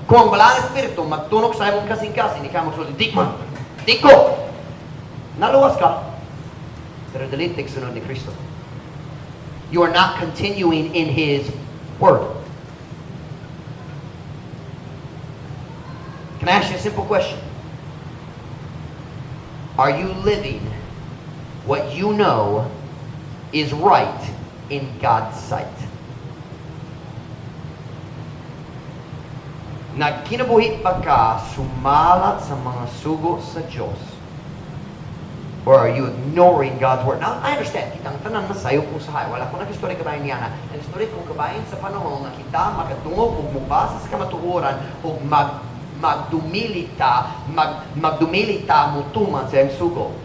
Kung ang Balaang Espiritu magtunok sa imong kasing-kasing, di ka magsulti, "Di man, di ko." Naluwas ka. Pero dili sunod ni Kristo. You are not continuing in His word. Can I ask you a simple question? Are you living what you know is right in God's sight? Nagkinabuhi ba ka sumalat sa mga sugo sa Diyos? Or are you ignoring God's word? Now, I understand, kitang tanan masayop usahay. Wala ko nag-istorya kabahin niana. Nag-istorya ko kabahin sa panahon nga kita makadungog ug mubasa sa kamatuoran ug magdumili ta mutuman sa iyang sugo.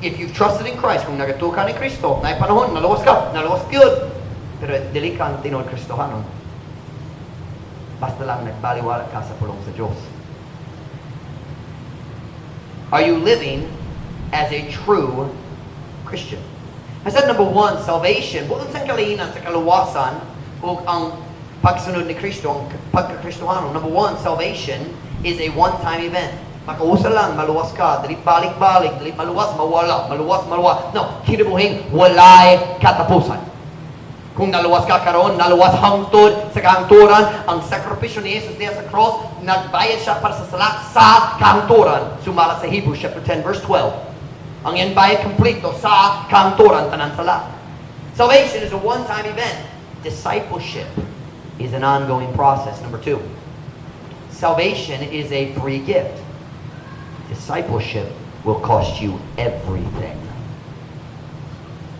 If you've trusted in Christ, kung nagatuo ka ni Kristo, naay panahon, naluwas ka, naluwas gyud. Pero dili ka ang tinuod Kristohanon. Basta lang nagbaliwala ka sa pulong sa Diyos. Are you living as a true Christian? I said number one, salvation. Buot sa kalahinan sa kaluwasan ug ang pagsunod ni Kristo, ang pagkakristohano. Number one, salvation is a one-time event. Makausa lang, maluwas ka, dili balik-balik, dili maluwas, mawala, maluwas, maluwas. No, kinabuhing walay katapusan. Kung naluwas ka karon, naluwas hangtod sa kahangturan. Ang sakripisyo ni Jesus diya sa cross, nagbayad siya para sa sala sa kahangturan. Sumala sa Hebrews chapter 10 verse 12. Ang iyang bayad kompleto sa kahangturan tanan sala. Salvation is a one-time event. Discipleship is an ongoing process. Number two, salvation is a free gift. Discipleship will cost you everything.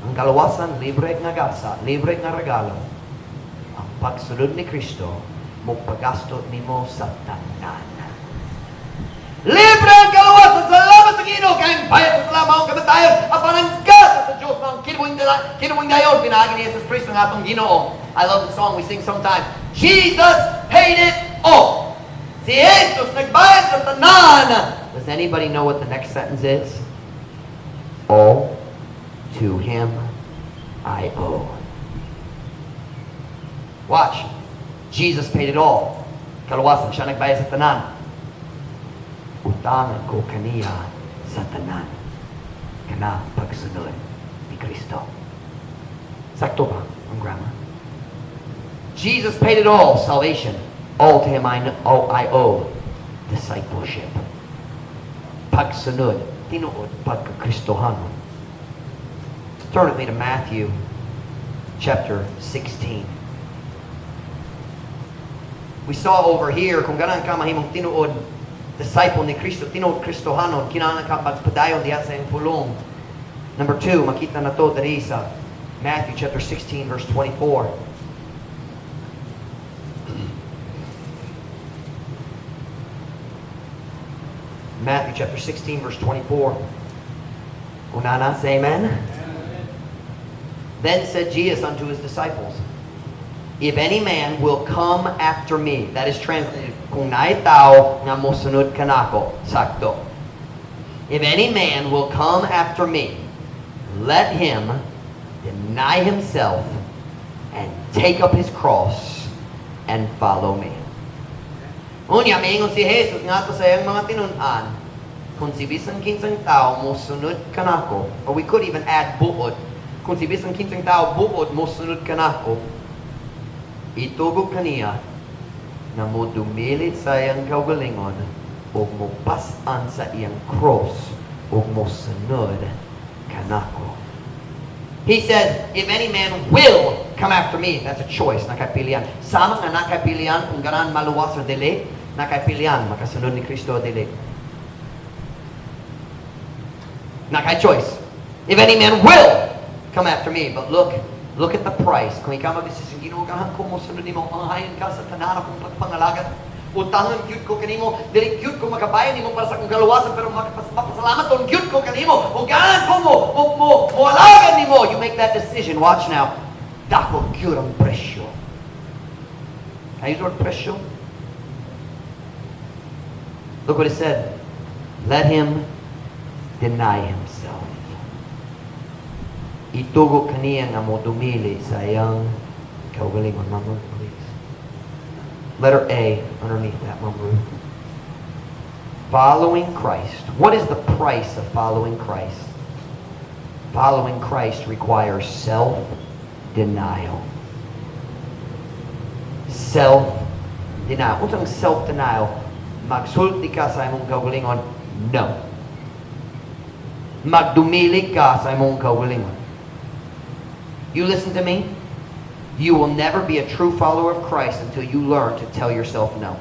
Ang kaluwasan, libre nga gasa, libre nga regalo. Ang pagsunod ni Kristo, mopagasto nimo sa tanan. Libre ang kaluwasan! Salamat sa Ginoo! Kay ang bayad sa sala mao ang kamatayon, apan ang gasa sa Diyos ang kinabuhing dayon, pinaagi ni Jesus Kristo nga atong Ginoo. I love the song we sing sometimes. Jesus paid it all. Si Jesus nagbayad sa tanan. Does anybody know what the next sentence is? All to Him I owe. Watch. Jesus paid it all. Kaluwasan, siya nagbayad sa tanan. Utangan ko kaniya sa tanan. Kana pagsunod ni Kristo. Sakto ba ang grammar? Jesus paid it all, salvation. All to Him I owe. Discipleship. Pagsunod, tinuod, pagkakristohanon. Turn with me to Matthew chapter 16. We saw over here, kung ganahan ka mahimong tinuod disciple ni Kristo, tinuod Kristohanon, kinahanglan ka magpadayon diha sa iyang pulong. Number two, makita nato diri sa Matthew chapter 16 verse 24. Matthew chapter 16 verse 24. Unana, say amen. Then said Jesus unto his disciples, "If any man will come after me," that is translated, kung naay tao nga mosunod kanako, sakto. "If any man will come after me, let him deny himself and take up his cross and follow me." Unya, miingon si Jesus ngadto sa iyang mga tinun-an, kung si bisan kinsang tao mosunod kanako, or we could even add buot, kung si bisan kinsang tao buot mosunod kanako, itugo kaniya na modumili sa iyang kaugalingon ug mopas-an sa iyang cross ug mosunod kanako. He says, "If any man will come after me," that's a choice, naa kay pilian. Sama nga naa kay pilian kung ganahan maluwas o dili, naa kay pilian, makasunod ni Kristo o dili. Naa kay choice. "If any man will come after me," but look at the price. Kung ikaw mag-desisyon, "Ginoo, ganahan ko mosunod nimo, anghayan ka sa tanan akong pagpangalagat. Utangan gyud ko kanimo, dili gyud ko makabayad nimo para sa akong kaluwasan, pero mapasalamat gyud ko kanimo. O ganahan ko mo alagad nimo." You make that decision. Watch now. Dako gyud ang presyo. Can I use the word presyo? Look what it said. "Let him deny himself." Itugo kaniya nga modumili sa iyang kaugalingon. Ma'am Ruth, please. Letter A underneath that, Ma'am Ruth. Following Christ. What is the price of following Christ? Following Christ requires self-denial. Self-denial. Unsang self-denial? Magsulti ka sa imong kaugalingon, no. Magdumili ka sa imong kaugalingon. You listen to me? You will never be a true follower of Christ until you learn to tell yourself no.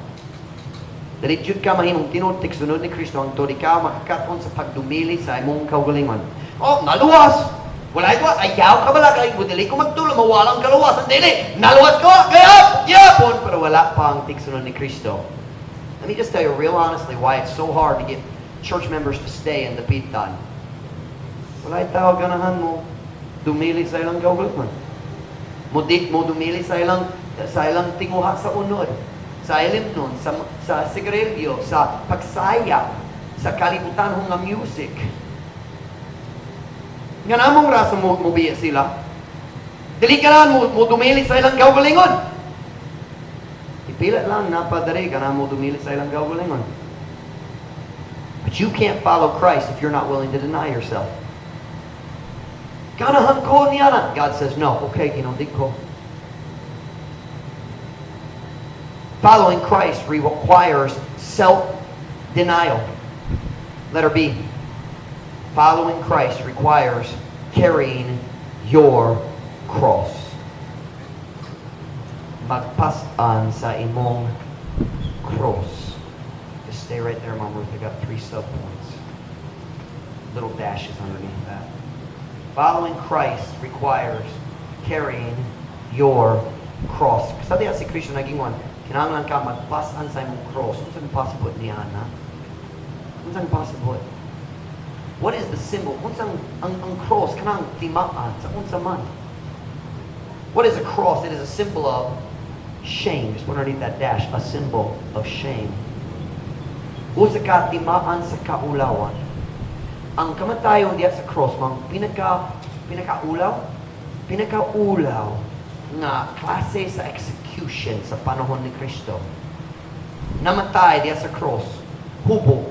Dili jud ka mahimong tinuod tigsunod ni Kristo hangtod ikaw makakaton sa pagdumili sa imong kaugalingon. Oh, naluwas! Wala ito, ayaw ka bala kay dili ko magtulo, mawalang kaluwasan. Dili, naluwas ko, kaya, yapon! Pero wala pa ang tigsunod ni Kristo. Let me just tell you real honestly why it's so hard to get church members to stay in Dapitan. Wala tao ganahan mo dumili sa ilang kaugalingon. Mo di mo dumili sa ilang tinguha sa unod, sa ilimnon, sa sigarilyo, sa pagsayap, sa kalibutan nga music. Nga namong rason mo biya sila. Dili ka lang mo dumili sa ilang kaugalingon. Ipila lang napadari ka na mo dumili sa ilang kaugalingon. But you can't follow Christ if you're not willing to deny yourself. Ganahan ko niya na. God says, "No." Okay, Ginoo, di ko. Following Christ requires self-denial. Letter B. Following Christ requires carrying your cross. Magpas-an sa imong cross. Just stay right there, Mom Ruth. I got three sub-points. Little dashes underneath that. Following Christ requires carrying your cross. Sa diya si Kristo nagingon, kinahanglan ka magpas-an sa imong cross. Unsang pasabot niya na? Unsang pasabot? What is the symbol? Unsang ang cross kanang timaan sa unsa man? What is a cross? It is a symbol of shame. Just put underneath that dash, a symbol of shame. Usa ka timaan sa kaulawan. Ang kamatayon diya sa cross, mang pinakaulaw nga klase sa execution sa panahon ni Kristo. Namatay diya sa cross, hubo.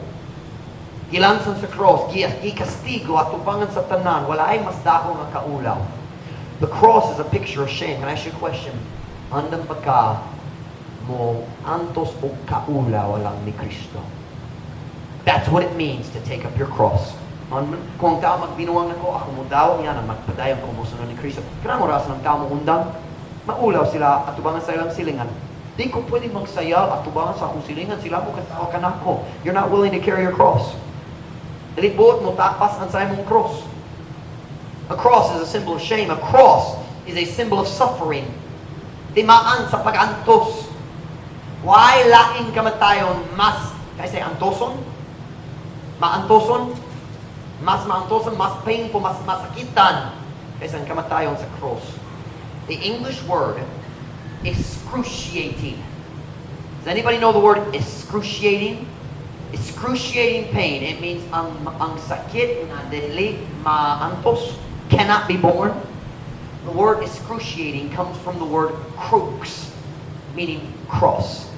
Gilanson sa cross, gikastigo at tubangan sa tanan, wala ay mas dako nga kaulaw. The cross is a picture of shame. Can I ask you a question? Andam ba ka mo antos og kaulaw lang ni Kristo? That's what it means to take up your cross. Kung ang tao magbinuang nako, ako mo daw niya na magpadayon kung mosunod ni Kristo. Kanang oras ng tao mo undang, maulaw sila at tubangan sa ilang silingan. Di ko pwede magsayaw at tubangan sa akong silingan, sila mo katawa kanako. You're not willing to carry your cross. Dili buot mo tapas ang sa imong cross. A cross is a symbol of shame. A cross is a symbol of suffering. Timaan sa pag-antos. Why laing kamatayon mas, kaysa antoson? Maantoson? Mas maantoson, mas painful, mas masakitan kaysa ang kamatayon sa cross. The English word excruciating. Does anybody know the word excruciating? Excruciating pain. It means ang sakit nga dili maantos, cannot be borne. The word excruciating comes from the word crux, meaning cross.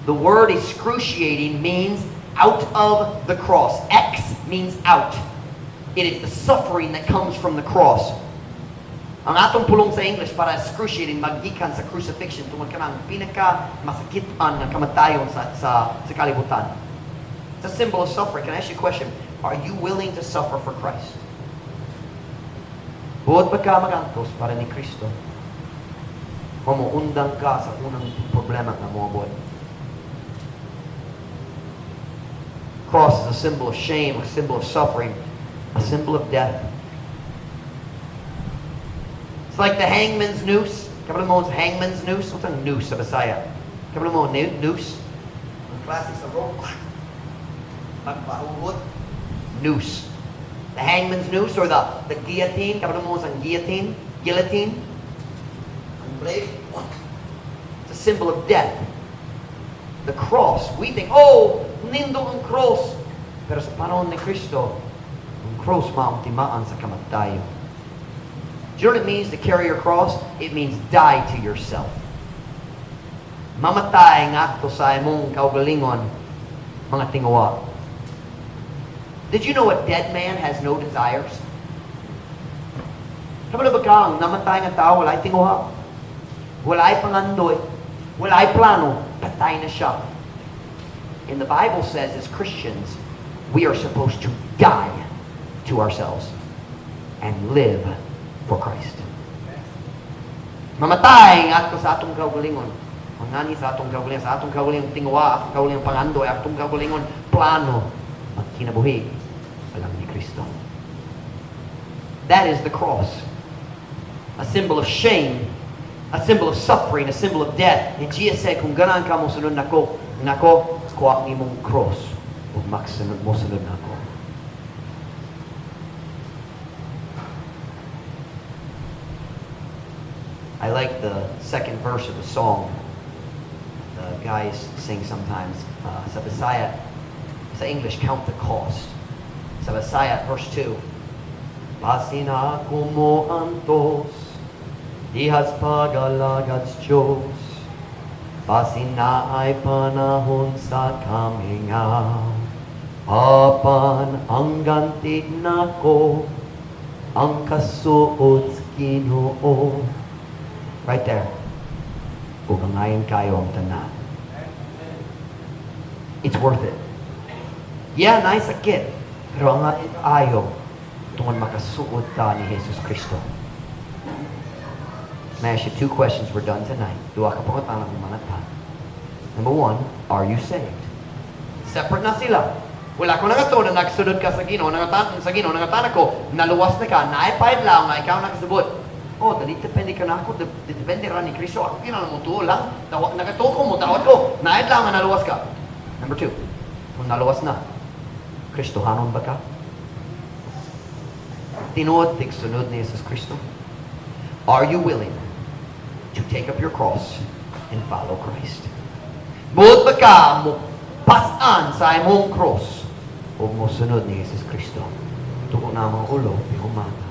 The word excruciating means out of the cross. Ex means out. It is the suffering that comes from the cross. Ang atong pulong sa English para excruciating magikan sa crucifixion tungod kanang pinaka masakitan nga kamatayon sa kalibutan. It's a symbol of suffering. Can I ask you a question? Are you willing to suffer for Christ? Buot ba ka magantos para ni Kristo? O moundang ka sa unang problema nga moabot? Cross is a symbol of shame, a symbol of suffering, a symbol of death. It's like the hangman's noose. Kabalo mo sa hangman's noose? What's ang noose sa Bisaya? Kabalo mo noose? Ang klase sa rope. Magpahugot. Noose. The hangman's noose or the guillotine. Kabalo mo sa guillotine? Guillotine? Ang blade. It's a symbol of death. The cross. We think, "Oh, nindot ang cross." Pero sa panahon ni Kristo, ang cross maong timaan sa kamatayon. Do you know what it means to carry your cross? It means die to yourself. Mamatay ngadto sa imong kaugalingon, mga tinguha. Did you know a dead man has no desires? Kabalo ba ka, ang namatay nga tao, wala'y tinguha. Wala'y pangandoy. Wala'y plano. Patay na siya. And the Bible says, as Christians, we are supposed to die to ourselves and live for Christ. Mamatay ngadto sa atong kaugalingon. Mangani sa atong kaugalingon, sa atong kaugalingong tinguha, atong kaugalingong pangandoy, atong kaugalingon plano, magkinabuhi alang ni Kristo. That is the cross. A symbol of shame, a symbol of suffering, a symbol of death. And Jesus said, "Kung ganahan ka mo sunod nako, kuha ang imong cross, ug magsunod mo sunod nako." I like the second verse of the song the guys sing sometimes. Sa Bisaya, sa English, "Count the Cost." Sa Bisaya, verse 2. Basin ako mo antos, dihas pagalagad sa Diyos. Basin naay panahon sa kamingaw. Apan ang ganti nako, ang kasuod sa Ginoo. Right there. Ug angayan kaayo ang tanan. It's worth it. Yeah, naay sakit. Pero ang ayo, tungod makasuod ta ni Jesus Kristo. May I ask you two questions? We're done tonight. Duha ka pangutana kung mga ta. Number one, are you saved? Separate na sila. Wala ko nangatuo na nagsunod ka sa Ginoo, nangatan sa Ginoo, nangatana ko, naluwas na ka, naay paidlaw nga ikaw nakasabot. "Oh, dali depende ka na ako, depende ra ni Kristo. Ako kinahanglan mo tuo lang. Tawa, nagatuo ko mo, tawad ko. Naay adlaw nga naluwas ka." Number two, kung naluwas na, Kristohanon ba ka? Tinuod, tigsunod ni Jesus Kristo? Are you willing to take up your cross and follow Christ? Buot ba ka mo pas-an sa imong cross o mo sunod ni Jesus Kristo? Tuko na mga ulo, pihong mata.